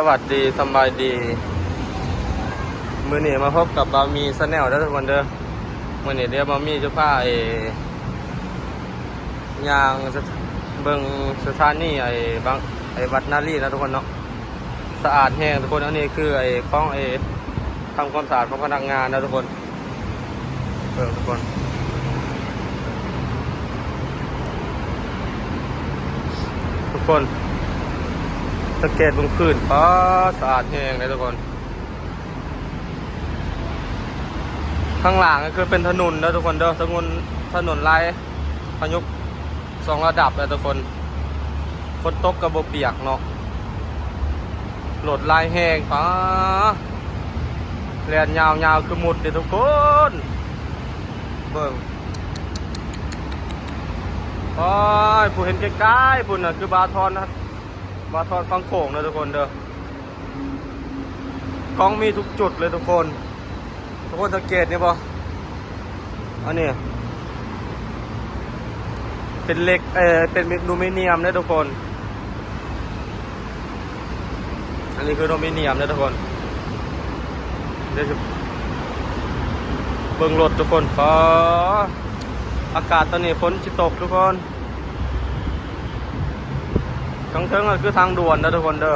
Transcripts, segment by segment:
ສະຫວັດດີ ສະບາຍດີ ມື້ນີ້ມາພົບກັບບ່າວມີ Channel ເດີທຸກຄົນເດີ. ມື້ນີ້ດຽວບ່າວມີຈະພາ ເອີ ຍ່າງເບິ່ງສະຖານີ ໄອ້ ບາງ ໄອ້ວັດນາລີນະທຸກຄົນເນາະ. ສະອາດແຮງທຸກຄົນ. ອັນນີ້ຄືໄອ້ຂອງໄອ້ ທຳຄວາມສະອາດຂອງພະນັກງານນະທຸກຄົນ. ເບິ່ງທຸກຄົນ ທຸກຄົນສັງເກດເບິ່ງພື້ນ ປາດ ສະອາດແຮງເດ້ທຸກຄົນ. ຂ້າງລ່າງກໍຄືເປັນຖະໜົນເດີທຸກຄົນເດີ ຖະໜົນ ຖະໜົນລາຍ ພະຍຸກສອງລະດັບແລ້ວທຸກຄົນ. ຝົນຕົກກໍບໍ່ປຽກເນາະ ລົດຫຼາຍແຮງ ປາ ແລ່ນຍາວໆ ຄືມຸດເດ້ທຸກຄົນ. ເບິ່ງ ໂອ້ຍ ຜູ້ເຫັນໄກໆ ພຸ້ນນະ ຄືບາທອນນະ ບາທອນຝັ່ງໂຂງເດີທຸກຄົນເດີ. ກ້ອງມີທຸກຈຸດເລີຍທຸກຄົນ. ທຸກຄົນສັງເກດນີ້ບໍ່? ອັນນີ້ເປັນເຫຼັກ ເອີ ເປັນອາລູມີນຽມເດ້ທຸກຄົນ. ອັນນີ້ຄືອາລູມີນຽມເດ້ທຸກຄົນ. ດຽວຊິເບິ່ງລົດທຸກຄົນ. ປາ ອາກາດຕອນນີ້ຝົນຊິຕົກທຸກຄົນ. ທາງເທິງກໍຄືທາງດ່ວນເດີທຸກຄົນເດີ.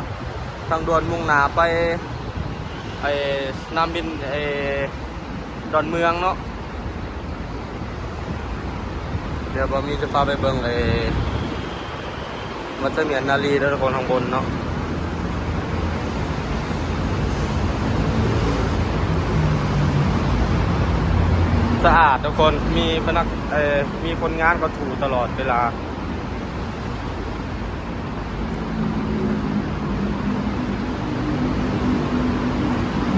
ທາງດ່ວນມຸ່ງໜ້າໄປ ໄອ້ ສະໜາມບິນ ໄອ້ ດອນເມືອງເນາະ. ດຽວບ່າວມີຈະພາໄປເບິ່ງໄອ້ ວັດສະໝຽນນາລີເດີທຸກຄົນ ທາງບົນເນາະ. ສະອາດທຸກຄົນ ມີພະນັກ ເອີ ມີຄົນງານເຂົາຖູຕະຫຼອດເວລາ.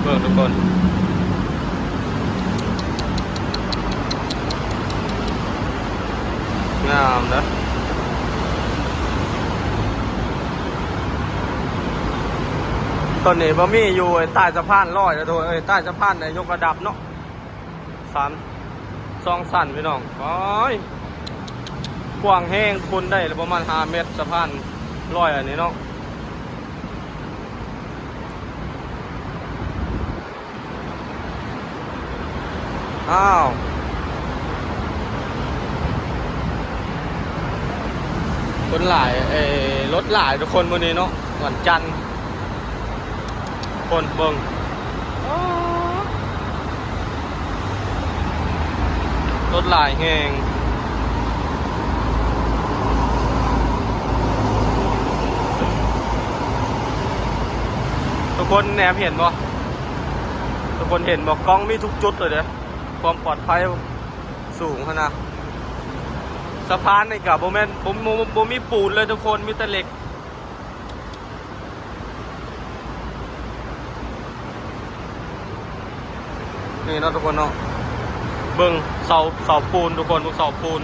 ເບິ່ງທຸກຄົນ ງາມເດີ. ຕອນນີ້ບ່າວມີຢູ່ໃຕ້ສະພານລອຍແລ້ວທຸກຄົນເອີຍ ໃຕ້ສະພານໄດ້ຍົກລະດັບເນາະ. ສາມ ສອງຊັ້ນພີ່ນ້ອງ. ໂອ້ຍ ກວ້າງແຮງ ຄົນໄດ້ປະມານຫ້າແມັດ ສະພານລອຍອັນນີ້ເນາະ. ອ້າວ ຄົນຫຼາຍ ເອີ ລົດຫຼາຍທຸກຄົນມື້ນີ້ເນາະ ວັນຈັນ. ຄົນເບິ່ງ ລົດຫຼາຍແຮງ. ທຸກຄົນແນມເຫັນບໍ່? ທຸກຄົນເຫັນບໍ່? ກ້ອງມີທຸກຈຸດເລີຍເດ້ ຄວາມປອດໄພສູງຫັ້ນນະ. ສະພານນີ້ກະບໍ່ແມ່ນ ບໍ່ ບໍ່ ບໍ່ມີປູນເລີຍທຸກຄົນ ມີແຕ່ເຫຼັກ. ນີ້ເນາະທຸກຄົນເນາະ ເບິ່ງເສົາ ເສົາປູນທຸກຄົນ ເບິ່ງເສົາປູນ.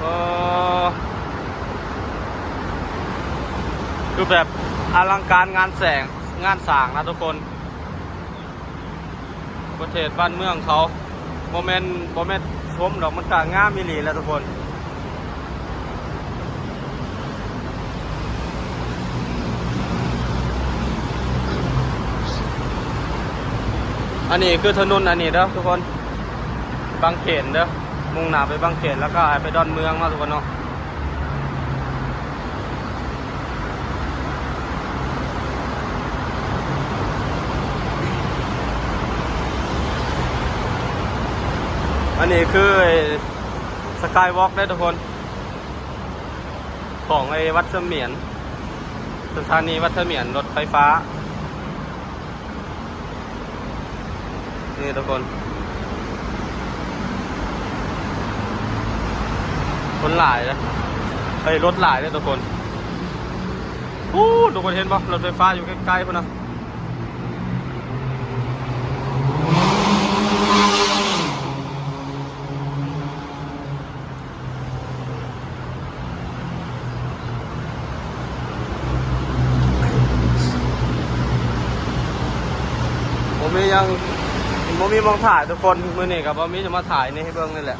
ເອີ ຄືແບບອະລັງການງານແສງ ງານສ້າງນະທຸກຄົນ. ປະເທດບ້ານເມືອງເຂົາ ບໍ່ແມ່ນ ບໍ່ແມ່ນຊົມດອກ ມັນກະງາມອີ່ຫຼີແຫຼະທຸກຄົນ. ອັນນີ້ຄືຖະໜົນອັນນີ້ເດີທຸກຄົນ ບາງເຂນເດີ ມຸ່ງໜ້າໄປບາງເຂນ ແລ້ວກໍໄປດອນເມືອງເນາະທຸກຄົນເນາະ. ອັນນີ້ຄື Skywalk ເດ້ທຸກຄົນ ຂອງໄອ້ວັດສະໝຽນ ສະຖານີວັດສະໝຽນລົດໄຟຟ້າ. ນີ້ທຸກຄົນ ຄົນຫຼາຍເດ້ ເອີ ລົດຫຼາຍເດ້ທຸກຄົນ. ໂອ້ ທຸກຄົນເຫັນບໍ່? ລົດໄຟຟ້າຢູ່ໃກ້ໆພຸ້ນນະ. ບໍ່ມີຫຍັງ ບໍ່ມີໝ່ອງຖ່າຍທຸກຄົນ. ມື້ນີ້ກໍບໍ່ມີຈະມາຖ່າຍນີ້ໃຫ້ເບິ່ງນີ້ແຫຼະ.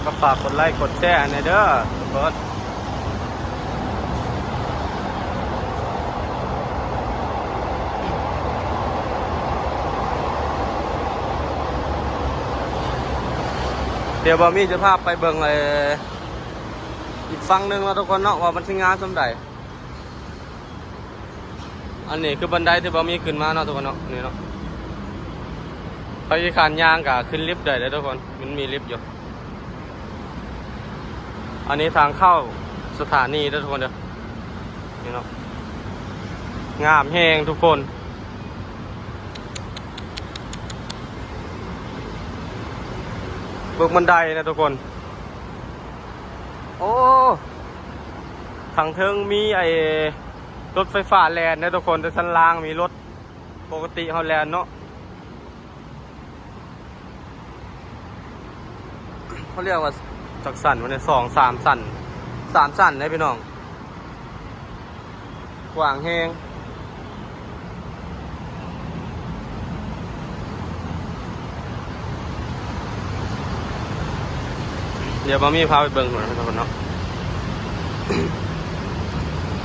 ກໍຝາກກົດໄລກົດແຊໃຫ້ແດ່ເດີທຸກຄົນ. ດຽວບ່າວມີຈະພາໄປເບິ່ງ ເອີ ອີກຝັ່ງໜຶ່ງເນາະທຸກຄົນເນາະ ວ່າມັນຊິງາມສ່ຳໃດ. ອັນນີ້ຄືບັນໄດທີ່ບ່າວມີຂຶ້ນມາເນາະທຸກຄົນເນາະ ນີ້ເນາະ. ໃຜຂີ້ຄ້ານຍ່າງກະຂຶ້ນລິບໄດ້ເດີທຸກຄົນ ມັນມີລິບຢູ່. ອັນນີ້ທາງເຂົ້າສະຖານີເດີທຸກຄົນເດີ ນີ້ເນາະ. ງາມແຮງທຸກຄົນ ເບິ່ງບັນໄດນະທຸກຄົນ. ໂອ້ ທາງເທິງມີໄອ້ລົດໄຟຟ້າແລ່ນເດີທຸກຄົນ ແຕ່ຊັ້ນລ່າງມີລົດປົກກະຕິເຮົາແລ່ນເນາະ. ເຂົາຮຽກວ່າຈັກຊັ້ນວະນີ້ ສອງສາມຊັ້ນ ສາມຊັ້ນເດ້ພີ່ນ້ອງ. ກວ້າງແຮງ. ດຽວບ່າວມີພາໄປເບິ່ງກ່ອນເນາະທຸກຄົນເນາະ.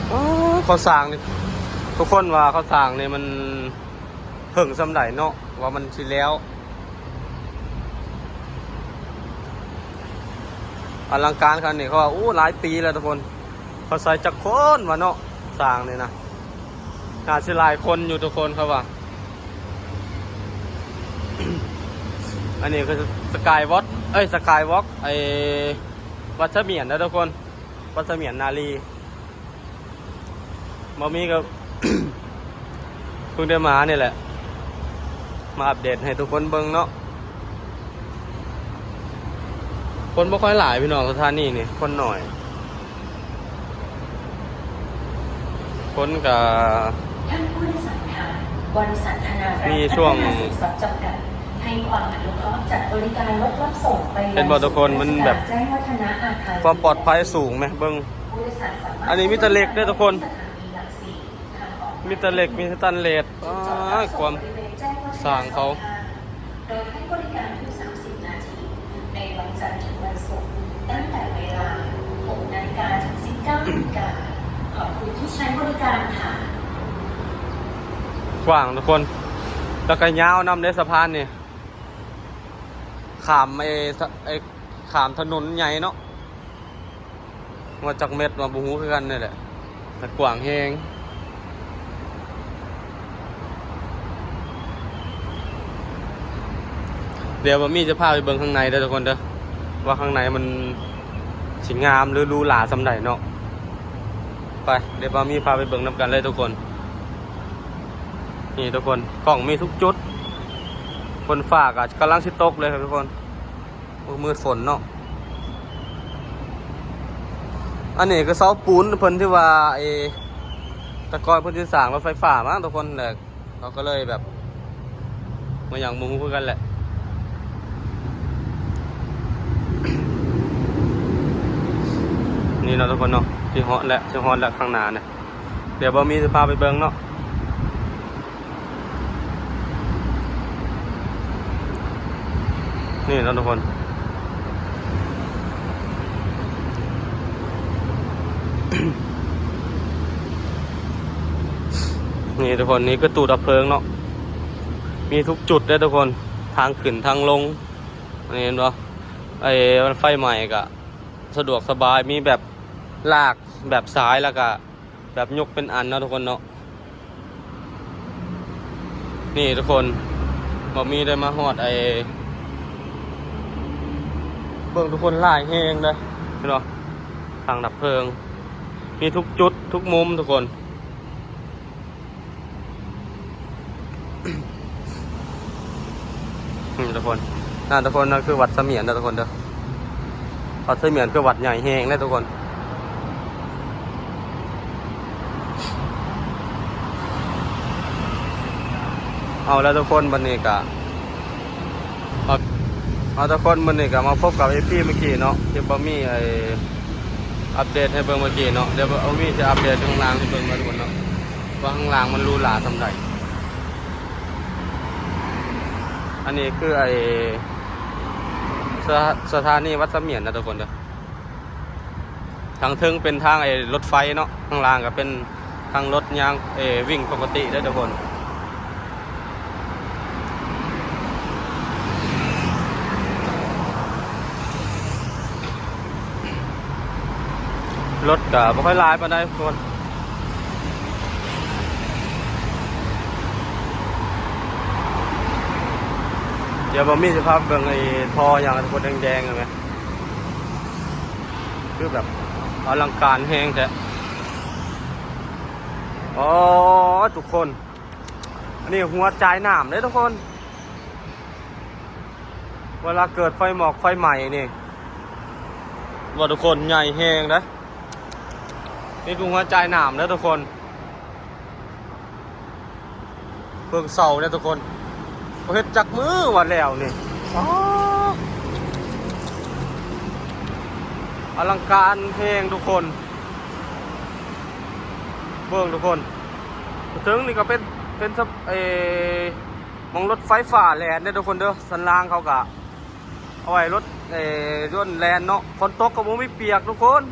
ໂອ້ ເຂົາສ້າງນີ້ ທຸກຄົນວ່າເຂົາສ້າງນີ້ມັນເຖິງສ່ຳໃດເນາະ ວ່າມັນຊິແລ້ວ. ອະລັງການຂະໜາດນີ້ ເຂົາວ່າ ໂອ້ ຫຼາຍປີແລ້ວທຸກຄົນ. ເຂົາໃສ່ຈັກຄົນວະເນາະ ສ້າງນີ້ນະ ໜ້າຊິຫຼາຍຄົນຢູ່ທຸກຄົນເຂົາວ່າ. ອັນນີ້ຄືສະກາຍວອກ ເອີຍ ສະກາຍວອກ ໄອ້ວັດສະໝຽນນະທຸກຄົນ ວັດສະໝຽນນາລີ. ບໍ່ມີກໍ ເພິ່ງໄດ້ມານີ້ແຫຼະ ມາອັບເດດໃຫ້ທຸກຄົນເບິ່ງເນາະ. ຄົນບໍ່ຄ່ອຍຫຼາຍພີ່ນ້ອງ ສະຖານີນີ້ຄົນໜ້ອຍ ຄົນກະ ທ່ານຜູ້ໂດຍສານຄະ ບໍລິສັດທະນາລັກ ມີຊ່ວງ ພັດທະນາສິນຊັບຈຳກັດ ໃຫ້ຄວາມອະນຸເຄາະຈັດບໍລິການລົດຮັບສົ່ງໄປຍັງສູນ ເຫັນບໍ່ທຸກຄົນ ມັນແບບ ແຈ້ງວັດທະນະ ອາຄານ ຄວາມປອດໄພສູງແມ ເບິ່ງ. ອັນນີ້ມີແຕ່ເຫຼັກເດີທຸກຄົນ ມີແຕ່ເຫຼັກ ມີສະແຕນເລດ. ອ້າ ຄວາມສ້າງເຂົາ ໂດຍໃຫ້ບໍລິການທຸກສາມສິບນາທີ ໃນວັນຈັນເຖິງວັນສຸກ ຕັ້ງແຕ່ເວລາຫົກນາລິກາເຖິງສິບເກົ້ານາລິກາ. ຂອບຄຸນທີ່ໃຊ້ບໍລິການຄ່ະ. ກວ້າງທຸກຄົນ ແລ້ວກໍຍາວນຳເດ້ສະພານນີ້ ຂ້າມໄອ້ ໄອ້ ຂ້າມຖະໜົນໃຫຍ່ເນາະ. ວ່າຈັກແມັດວ່າບໍ່ຮູ້ຄືກັນນີ້ແຫຼະ ແຕ່ກວ້າງແຮງ. ດຽວບ່າວມີຈະພາໄປເບິ່ງຂ້າງໃນເດີທຸກຄົນເດີ ວ່າຂ້າງໃນມັນຊິງາມ ຫຼື ຫຼູຫຼາສ່ຳໃດເນາະ. ໄປ ດຽວບ່າວມີພາໄປເບິ່ງນຳກັນເລີຍທຸກຄົນ. ນີ້ທຸກຄົນ ກ້ອງມີທຸກຈຸດ ຝົນຟ້າກໍກຳລັງຊິຕົກເລີຍຄັບທຸກຄົນ. ໂອ້ ມືດຝົນເນາະ. ອັນນີ້ກໍເສົາປູນເພິ່ນທີ່ວ່າ ເອ ແຕ່ກ່ອນເພິ່ນຊິສ້າງລົດໄຟຟ້າມາທຸກຄົນ ແລ້ວເຂົາກໍເລີຍແບບ ມາຫຍັງບໍ່ຮູ້ຄືກັນແຫຼະ. ນີ້ເນາະທຸກຄົນເນາະ ຊິຮອດແລ້ວ ຊິຮອດແລ້ວຂ້າງໜ້ານະ. ດຽວບ່າວມີຈະພາໄປເບິ່ງເນາະ. ນີ້ເນາະທຸກຄົນ ນີ້ທຸກຄົນ ນີ້ຄືຕູ້ດັບເພີງເນາະ ມີທຸກຈຸດເດ້ທຸກຄົນ ທາງຂຶ້ນທາງລົງ. ນີ້ເຫັນບໍ່ ໄອ້ໄຟໄໝ້ກະສະດວກສະບາຍ ມີແບບລາກ ແບບສາຍ ແລ້ວກະ ແບບຍົກເປັນອັນເນາະທຸກຄົນເນາະ. ນີ້ທຸກຄົນ ບ່າວມີໄດ້ມາຮອດໄອ້ ເບິ່ງທຸກຄົນ ຫຼາຍແຮງເດ້ ເຫັນບໍ່ ຖັງດັບເພີງ ມີທຸກຈຸດທຸກມຸມທຸກຄົນ. ນີ້ທຸກຄົນ ນັ້ນທຸກຄົນ ນັ້ນຄືວັດສະໝຽນເດີທຸກຄົນເດີ. ວັດສະໝຽນຄືວັດໃຫຍ່ແຮງເດ້ທຸກຄົນ. ເອົາລະທຸກຄົນ ບັດນີ້ກະ ເອົາ ເອົາທຸກຄົນ ມື້ນີ້ກະມາພົບກັບເອັຟຊີເມື່ອກີ້ເນາະ ທີ່ບໍ່ມີໄອ້ອັບເດດໃຫ້ເບິ່ງເມື່ອກີ້ເນາະ. ດຽວເອົາມີຈະອັບເດດຂ້າງລ່າງໃຫ້ເບິ່ງເນາະທຸກຄົນເນາະ ວ່າຂ້າງລ່າງມັນຫຼູຫຼາສ່ຳໃດ. ອັນນີ້ຄືໄອ້ ສະ ສະຖານີວັດສະໝຽນນະທຸກຄົນເດີ. ທາງເທິງເປັນທາງໄອ້ລົດໄຟເນາະ ຂ້າງລ່າງກໍເປັນທາງລົດຍາງ ເອີ ວິ່ງປົກກະຕິເດີທຸກຄົນ. ລົດກະບໍ່ຄ່ອຍຫຼາຍປານໃດທຸກຄົນ. ດຽວບ່າວມີຊິພາໄປເບິ່ງໄອ້ທໍ່ຫຍັງ ທຸກຄົນ ແດງໆ ຫັ້ນແໝ ຄືແບບອະລັງການແຮງແທ້. ອໍ ທຸກຄົນ ອັນນີ້ຫົວຈ່າຍນ້ຳເດ້ທຸກຄົນ. ເວລາເກີດໄຟໝອກໄຟໄໝ້ນີ້ ວ່າທຸກຄົນ ໃຫຍ່ແຮງເດ້. ນີ້ຄືຫົວຈ່າຍນ້ຳເດ້ທຸກຄົນ. ເບິ່ງເສົາເດ້ທຸກຄົນ ບໍ່ເຮັດຈັກມື້ວ່າແລ້ວນີ້. ອໍ ອະລັງການແຮງທຸກຄົນ. ເບິ່ງທຸກຄົນ ເທິງນີ້ກໍເປັນ ເປັນ ເອີ ໝ່ອງລົດໄຟຟ້າແລ່ນເດ້ທຸກຄົນເດີ. ສັນລາງເຂົາກະເອົາໄວ້ລົດ ເອີ ຍົນແລ່ນເນາະ. ຝົນຕົກກໍບໍ່ມີປຽກທຸກຄົນ.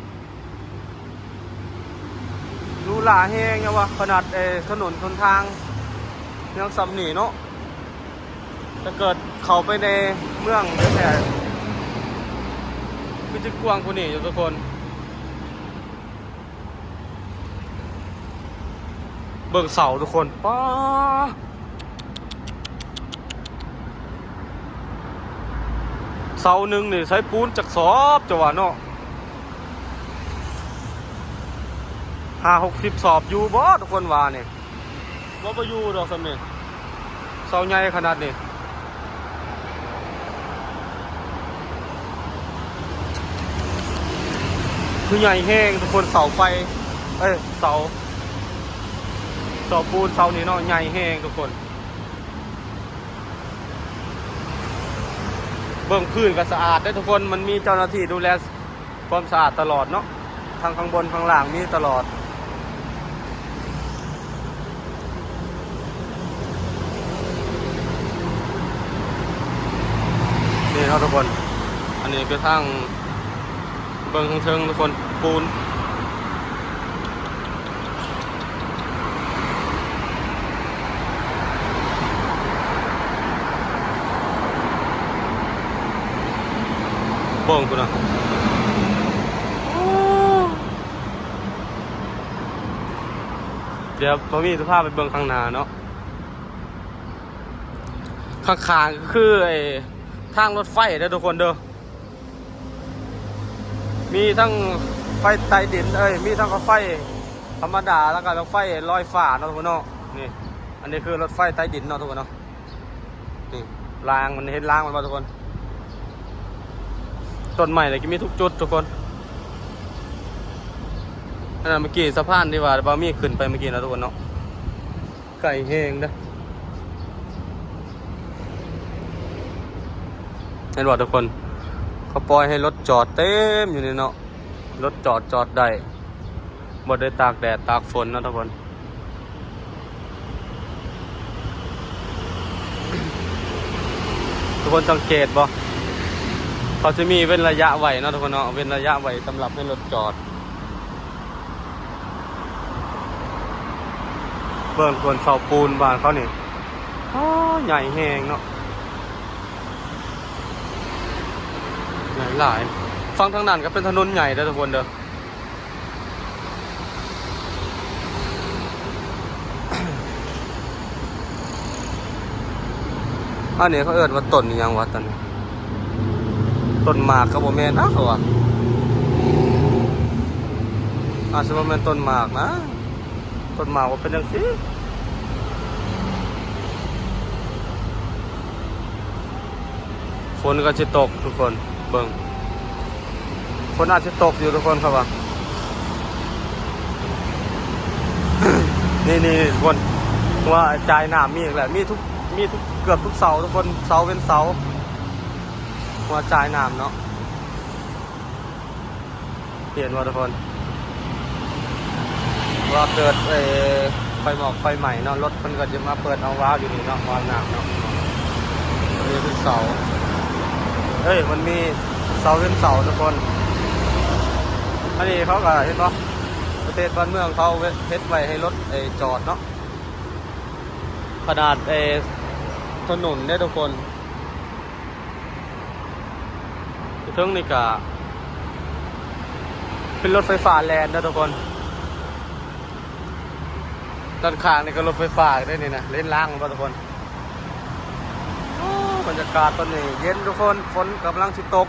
ຫຼູຫຼາແຮງຫຍັງວະ ຂະໜາດ ເອີ ຖະໜົນຫົນທາງຍັງສ່ຳນີ້ເນາະ. ຖ້າເກີດເຂົ້າໄປໃນເມືອງແທ້ໆ ຄືຈະກວ້າງກວ່ານີ້ຢູ່ທຸກຄົນ. ເບິ່ງເສົາທຸກຄົນ ປ້າ ເສົາໜຶ່ງນີ້ໃສ່ປູນຈັກສອບ ເຈົ້າວ່າເນາະ ຫ້າຫົກສິບສອບຢູ່ບໍ່ ທຸກຄົນວ່ານີ້? ບໍ່ ບໍ່ຢູ່ດອກສ່ຳນີ້ ເສົາໃຫຍ່ຂະໜາດນີ້. ຄືໃຫຍ່ແຮງທຸກຄົນ ເສົາໄຟ ເອີຍ ເສົາ ເສົາປູນເສົານີ້ເນາະ ໃຫຍ່ແຮງທຸກຄົນ. ເບິ່ງພື້ນກໍສະອາດເດ້ທຸກຄົນ ມັນມີເຈົ້າໜ້າທີ່ດູແລ ຄວາມສະອາດຕະຫຼອດເນາະ ທັງຂ້າງບົນຂ້າງລ່າງມີຕະຫຼອດ. ນີ້ເນາະທຸກຄົນ ອັນນີ້ຄືທາງ ເບິ່ງເທິງທຸກຄົນ ປູນ. ເບິ່ງພຸ້ນນະ ດຽວບ່າວມີຊິພາໄປເບິ່ງຂ້າງໜ້າເນາະ. ຂ້າງໆ ກໍຄືໄອ້ທາງລົດໄຟເດີທຸກຄົນເດີ. ມີທັງໄຟໃຕ້ດິນ ເອີຍ ມີທັງລົດໄຟທຳມະດາ ແລ້ວກໍລົດໄຟລອຍຟ້າເນາະທຸກຄົນເນາະ. ນີ້ ອັນນີ້ຄືລົດໄຟໃຕ້ດິນເນາະທຸກຄົນເນາະ. ນີ້ ລາງມັນ ເຫັນລາງມັນບໍ່ທຸກຄົນ? ຕົ້ນໄມ້ນີ້ກໍມີທຸກຈຸດທຸກຄົນ. ອັນນັ້ນເມື່ອກີ້ສະພານທີ່ວ່າບ່າວມີຂຶ້ນໄປເມື່ອກີ້ເນາະທຸກຄົນເນາະ. ໄກແຮງເດ້ ເຫັນບໍ່ທຸກຄົນ? ເຂົາປ່ອຍໃຫ້ລົດຈອດເຕັມຢູ່ນີ້ເນາະ. ລົດຈອດ ຈອດໄດ້ ບໍ່ໄດ້ຕາກແດດຕາກຝົນເນາະທຸກຄົນ. ທຸກຄົນສັງເກດບໍ່? ເຂົາຈະມີເວັ້ນໄລຍະໄວ້ເນາະທຸກຄົນເນາະ, ເວັ້ນໄລຍະໄວ້ສຳລັບໃຫ້ລົດຈອດ. ເບິ່ງທຸກຄົນ ເສົາປູນບ້ານເຂົານີ້ ໂອ້ ໃຫຍ່ແຮງເນາະ ໃຫຍ່ຫຼາຍ. ຝັ່ງທາງນັ້ນກໍເປັນຖະໜົນໃຫຍ່ເດີທຸກຄົນເດີ. ອັນນີ້ເຂົາເອີ້ນວ່າຕົ້ນອີ່ຫຍັງວະ? ຕົ້ນ ຕົ້ນໝາກກໍບໍ່ແມ່ນນະ ເຂົາວ່າ ອາດຊິບໍ່ແມ່ນຕົ້ນໝາກນະ. ຕົ້ນໝາກມັນເປັນຈັ່ງຊີ້. ຝົນກໍຊິຕົກທຸກຄົນ ເບິ່ງ ຝົນອາດຊິຕົກຢູ່ທຸກຄົນ ເຂົາວ່າ. ນີ້ໆ ທຸກຄົນ ເພາະວ່າຈ່າຍນ້ຳມີອີກແລ້ວ ມີທຸກ ມີທຸກ ເກືອບທຸກເສົາທຸກຄົນ ເສົາເວັ້ນເສົາ ເພາະວ່າຈ່າຍນ້ຳເນາະ. ເຫັນບໍ່ທຸກຄົນ ວ່າເກີດ ເອີ ໄຟໝອກໄຟໄໝ້ເນາະ ລົດເພິ່ນກໍຈະມາເປີດເອົາວາວຢູ່ນີ້ເນາະ ວາວນ້ຳເນາະ. ອັນນີ້ຄືເສົາ ເອີຍ ມັນມີເສົາເປັນເສົາທຸກຄົນ. ອັນນີ້ເຂົາກໍເຫັນບໍ່ ປະເທດບ້ານເມືອງເຂົາເຮັດໄວ້ໃຫ້ລົດ ເອີ ຈອດເນາະ ຂະໜາດ ເອີ ຖະໜົນເດ້ທຸກຄົນ. ຢູ່ເທິງນີ້ກະ ເປັນລົດໄຟຟ້າແລ່ນເດີທຸກຄົນ. ດ້ານຂ້າງນີ້ກໍລົດໄຟຟ້າເດ້ນີ້ນະ ເຫັນລາງບໍ່ທຸກຄົນ? ໂອ້ ບັນຍາກາດຕອນນີ້ເຢັນທຸກຄົນ ຝົນກຳລັງຊິຕົກ.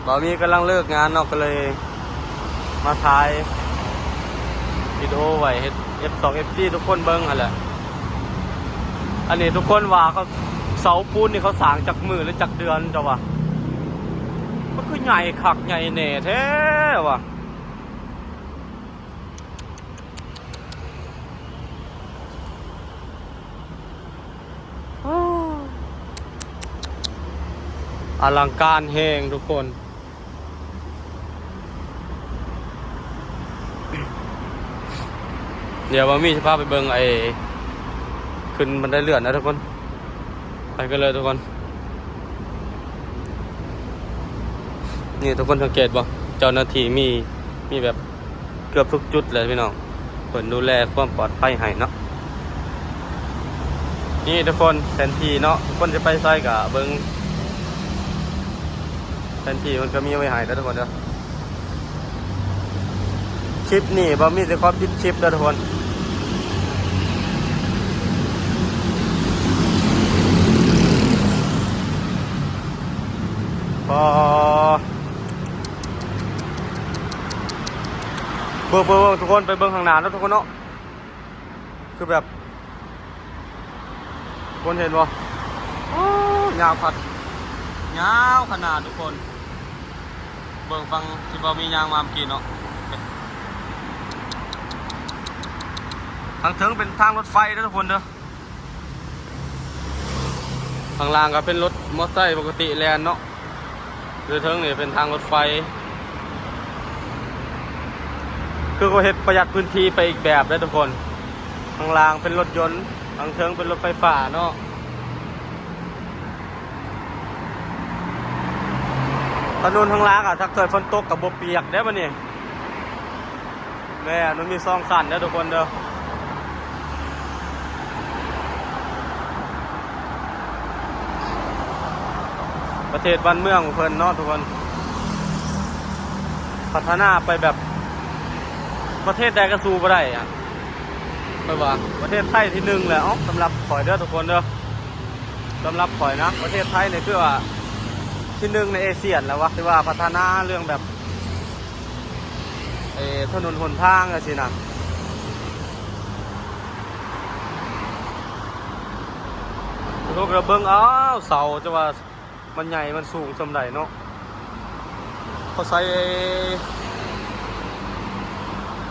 ບ່າວມີກຳລັງເລີກງານເນາະ ກໍເລີຍມາຖ່າຍວິດີໂອໄວ້ເຮັດ ເອັຟສອງ ເອັຟຊີ ທຸກຄົນເບິ່ງຫັ້ນແຫຼະ. ອັນນີ້ທຸກຄົນວ່າເຂົາ ເສົາປູນນີ້ເຂົາສ້າງຈັກມື້ ຫຼື ຈັກເດືອນ ເຈົ້າວ່າ ມັນຄືໃຫຍ່ຄັກໃຫຍ່ແນ່ແທ້ວ່າ. ອະລັງການແຮງທຸກຄົນ. ດຽວບ່າວມີຊິພາໄປເບິ່ງໄອ້ ຂຶ້ນບັນໄດເລື່ອນນະທຸກຄົນ. ໄປກັນເລີຍທຸກຄົນ. ນີ້ທຸກຄົນສັງເກດບໍ່? ເຈົ້າໜ້າທີ່ມີ ມີແບບເກືອບທຸກຈຸດເລີຍພີ່ນ້ອງ ເພິ່ນດູແລຄວາມປອດໄພໃຫ້ເນາະ. ນີ້ທຸກຄົນ ແຜນທີ່ເນາະ ທຸກຄົນຈະໄປໃສກະເບິ່ງ ແຜນທີ່ເພິ່ນກະມີໄວ້ໃຫ້ເດີທຸກຄົນເດີ. ຄລິບນີ້ບ່າວມີຊິຂໍປິດຄລິບເດີທຸກຄົນ. ອໍ ເບິ່ງໆໆ ທຸກຄົນ ໄປເບິ່ງຂ້າງໜ້າເນາະທຸກຄົນເນາະ. ຄືແບບ ທຸກຄົນເຫັນບໍ່? ໂອ້ ຍາວຄັກ ຍາວຂະໜາດທຸກຄົນ. ເບິ່ງຝັ່ງທີ່ບ່າວມີຍ່າງມາເມື່ອກີ້ເນາະ ທາງເທິງເປັນທາງລົດໄຟເດີທຸກຄົນເດີ. ຂ້າງລ່າງກໍເປັນລົດມໍໄຊປົກກະຕິແລ່ນເນາະ ຢູ່ເທິງນີ້ເປັນທາງລົດໄຟ ຄືເຂົາເຮັດປະຢັດພື້ນທີ່ໄປອີກແບບເດ້ທຸກຄົນ. ຂ້າງລ່າງເປັນລົດຍົນ ຂ້າງເທິງເປັນລົດໄຟຟ້າເນາະ. ຖະໜົນຂ້າງລ່າງອະ ຖ້າເກີດຝົນຕົກກໍບໍ່ປຽກເດ້ບັດນີ້. ແມ່ນ ມັນມີສອງຊັ້ນເດີທຸກຄົນເດີ. ປະເທດບ້ານເມືອງຂອງເພິ່ນເນາະທຸກຄົນ ພັດທະນາໄປແບບ ປະເທດໃດກໍສູ້ບໍ່ໄດ້ອະ. ຂ້ອຍວ່າປະເທດໄທທີໜຶ່ງແຫຼະ ເອົາ ສຳລັບຂ້ອຍເດີທຸກຄົນເດີ. ສຳລັບຂ້ອຍນະ ປະເທດໄທນີ້ຄືວ່າທີໜຶ່ງໃນເອຊຽນແລ້ວວະ ທີ່ວ່າພັດທະນາເລື່ອງແບບ ເອີ ຖະໜົນຫົນທາງຈັ່ງຊີ້ນະ. ທຸກຄົນກໍເບິ່ງເອົາ ເສົາ ຈະວ່າມັນໃຫຍ່ມັນສູງສ່ຳໃດເນາະ. ເຂົາໃສ່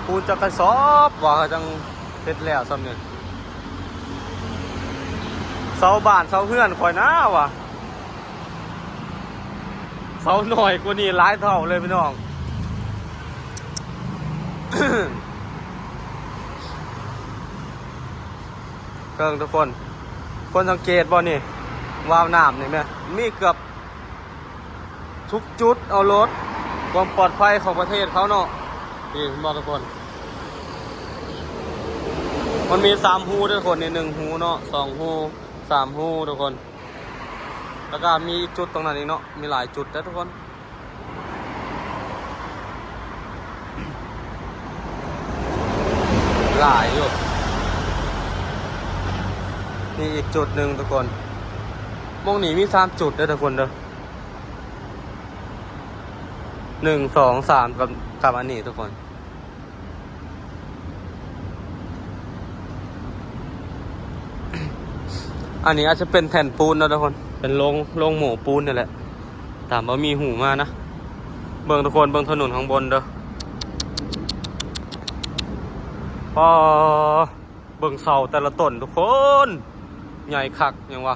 ປູນຈັກກະສອບວ່າ ເຂົາຈັ່ງເຮັດແລ້ວສ່ຳນີ້. ເສົາບ້ານເສົາເຮືອນຂ້ອຍນາວ່າ ເສົາໜ້ອຍກວ່ານີ້ຫຼາຍເທົ່າເລີຍພີ່ນ້ອງ. ເບິ່ງທຸກຄົນ ຄົນສັງເກດບໍ່ນີ້ ວາວນ້ຳນີ້ແມ່ນມີເກືອບທຸກຈຸດ ເອົາໂລດ ຄວາມປອດໄພຂອງປະເທດເຂົາເນາະ. ນີ້ເຫັນບໍ່ທຸກຄົນ ມັນມີສາມຮູເດີທຸກຄົນ ນີ້ໜຶ່ງຮູເນາະ ສອງຮູ ສາມຮູທຸກຄົນ. ແລ້ວກໍມີອີກຈຸດຕົງນັ້ນອີກເນາະ ມີຫຼາຍຈຸດເດີທຸກຄົນ ຫຼາຍຢູ່. ນີ້ອີກຈຸດໜຶ່ງທຸກຄົນ ໝ່ອງນີ້ມີສາມຈຸດເດີທຸກຄົນເດີ ໜຶ່ງ ສອງ ສາມ ກັບ ກັບອັນນີ້ທຸກຄົນ. ອັນນີ້ອາດຈະເປັນແຜ່ນປູນເນາະທຸກຄົນ ເປັນໂລງ ໂລງໂມ້ປູນນີ້ແຫຼະ ຕາມບໍ່ມີຮູມານະ. ເບິ່ງທຸກຄົນ ເບິ່ງຖະໜົນຂ້າງບົນເດີ ອໍ ເບິ່ງເສົາແຕ່ລະຕົ້ນທຸກຄົນ ໃຫຍ່ຄັກຫຍັງວະ.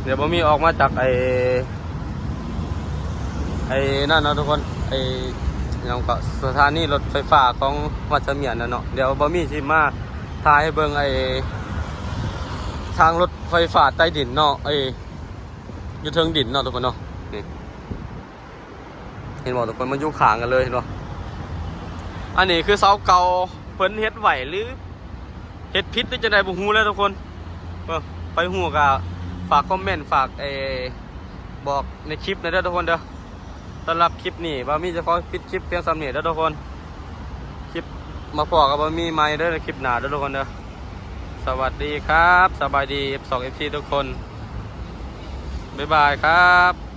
ດຽວບ່າວມີອອກມາຈາກໄອ້ ໄອ້ນັ້ນເນາະທຸກຄົນ ໄອ້ຫຍັງກໍ ສະຖານີລົດໄຟຟ້າຂອງວັດສະໝຽນນັ້ນເນາະ. ດຽວບ່າວມີຊິມາຖ່າຍໃຫ້ເບິ່ງໄອ້ທາງລົດໄຟຟ້າໃຕ້ດິນເນາະ ໄອ້ຢູ່ເທິງດິນເນາະທຸກຄົນເນາະ. ນີ້ ເຫັນບໍ່ທຸກຄົນ ມັນຢູ່ຂ້າງກັນເລີຍ ເຫັນບໍ່? ອັນນີ້ຄືເສົາເກົ່າ ເພິ່ນເຮັດໄວ້ ຫຼື ເຮັດຜິດ ຫຼື ຈັ່ງໃດບໍ່ຮູ້ແຫຼະທຸກຄົນ. ເອີ ໃຜຮູ້ກໍ ຝາກຄອມເມັນ ຝາກ ເອ ບອກໃນຄລິບແດ່ເດີທຸກຄົນເດີ. ສຳລັບຄລິບນີ້ ບ່າວມີຈະຂໍປິດຄລິບພຽງສ່ຳນີ້ເດີທຸກຄົນ. ຄລິບ ມາພໍ້ກັບບ່າວມີໃໝ່ເດີ ໃນຄລິບໜ້າເດີທຸກຄົນເດີ. ສະຫວັດດີຄັບ ສະບາຍດີ ເອັຟສອງ ເອັຟຊີ ທຸກຄົນ ບາຍບາຍຄັບ.